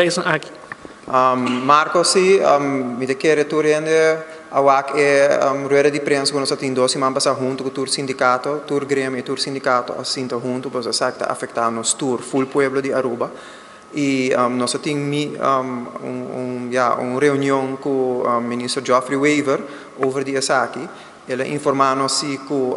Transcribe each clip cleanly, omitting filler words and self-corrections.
Prijsnan aki. Marco, si, mi ta kere tur hende a wak e rueda di prensa ku nos a tin 2 siman pasá huntu ku tur sindikato, tur gremio i tur sindikato a sinta huntu, pasobra esaki ta afektá nos tur, full pueblo di Aruba. I nos a tin un, ja, un reunion ku minister Geoffrey Wever over di esaki. El a informá nos si ku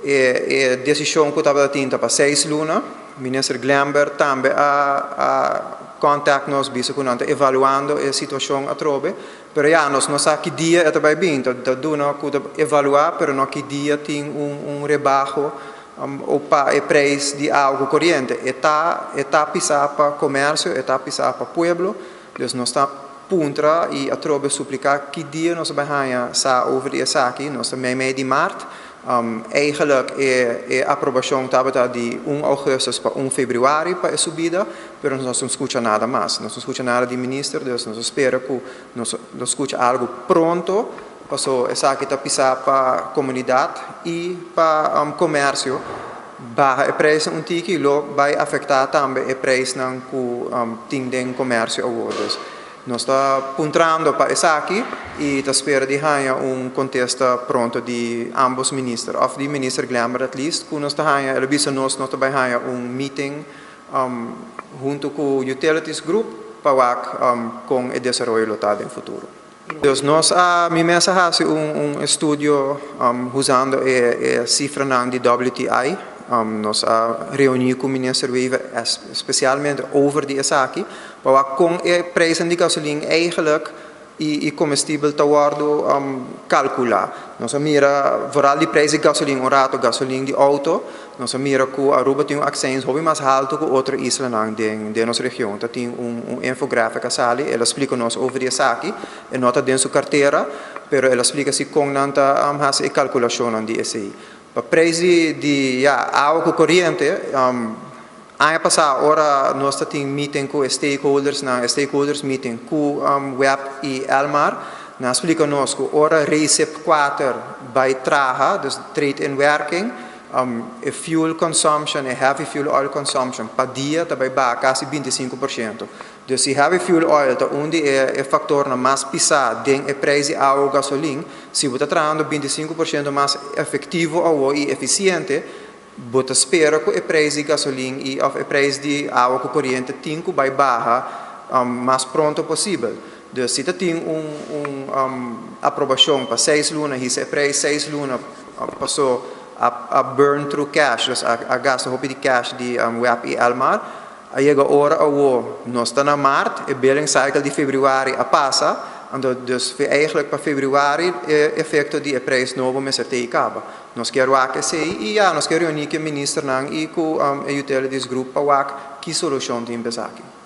e desishon ku tabatin ta pa 6 luna. Minister Glenbert tambe a contact nos, bisa ku nan ta evaluando e situashon atrobe, pero ja, nos no sa ki dia e ta bai bin, ta duna ku ta evaluá, pero no ki dia tin un rebaho o pa e prijs di awa koriente. E ta pisa pa komersio, e ta pisa pa pueblo, dus nos ta puntra i atrobe supliká ki dia nos bai haña sa over di esaki. Nos ta mei di maart. Eigenlijk e aprobashon tabata di 1 ougùstùs pa 1 febrüari pa e subida, pero nos no skucha nada mas. Nos no skucha nada di minister, dus nos ta spera ku nos skucha algu pronto, paso esaki ta pisa pa komunidat i pa komersio. Baha e prijs un tiki lo bai afektá tambe e prijsnan ku tin den komersio awor. Dus nos ta puntrando pa esaki i ta spera di haña un kontesta pronto di ambos minister, of di minister Glenbert at least, ku nos ta haña, el a bisa nos nos ta bai haña un meeting huntu ku Utilities Group pa wak kon e desaroyo lo ta den futuro. Dus nos a mi mes a hasi un estudio usando e sifranan di WTI. Nos a reuní ku minister Wever spesialmente over di esaki, pa wak kon e prijs di gasolin eigenlijk i komestibel ta wòrdu kalkulá. Nos a mira vooral di prijs di gasolin, un rato gasolin di outo, nos a mira ku Aruba tin un accijns hopi mas haltu ku otro islanan den nos region. Ta tin un infográfica sali, el a splika nos over di esaki, e no ta den su kartera, pero el a splika si kon nan ta hasi e kalkulashon di esei. Pa prijs di, ja, awa ku koriente, aña pasá ora nos tin meeting ku stakeholders, na stakeholders meeting ku WEB i Elmar, nan a splika nos ku ora RICIP 4 bai traha, dus treedt in werking, e fuel consumption, e heavy fuel oil consumption pa dia ta bai baha kasi 25%. Dus si heavy fuel oil ta un di e faktornan mas pisá den e prijs di awa gasolin, si bo ta trahando 25% mas efektivo i efisiente, bo ta spera ku e prijs di gasolin i of e prijs di awa ku koriente tin ku bai baha mas pronto posibel. Dus si tin un aprobashon pa 6 luna, e prijs 6 luna pasó a burn through cash, dus a gasta hopi di cash di WEB i Elmar, a yega ora awo nos ta na maart, e billing cycle di febrüari a pasa, anto dus eigenlijk pa febrüari e efekto di e prijs nobo mester ta kaba. Nos ke wak esei i ja, nos ke reuní ku ministernan i ku e utilities group pa wak ki solushon tin pa esaki.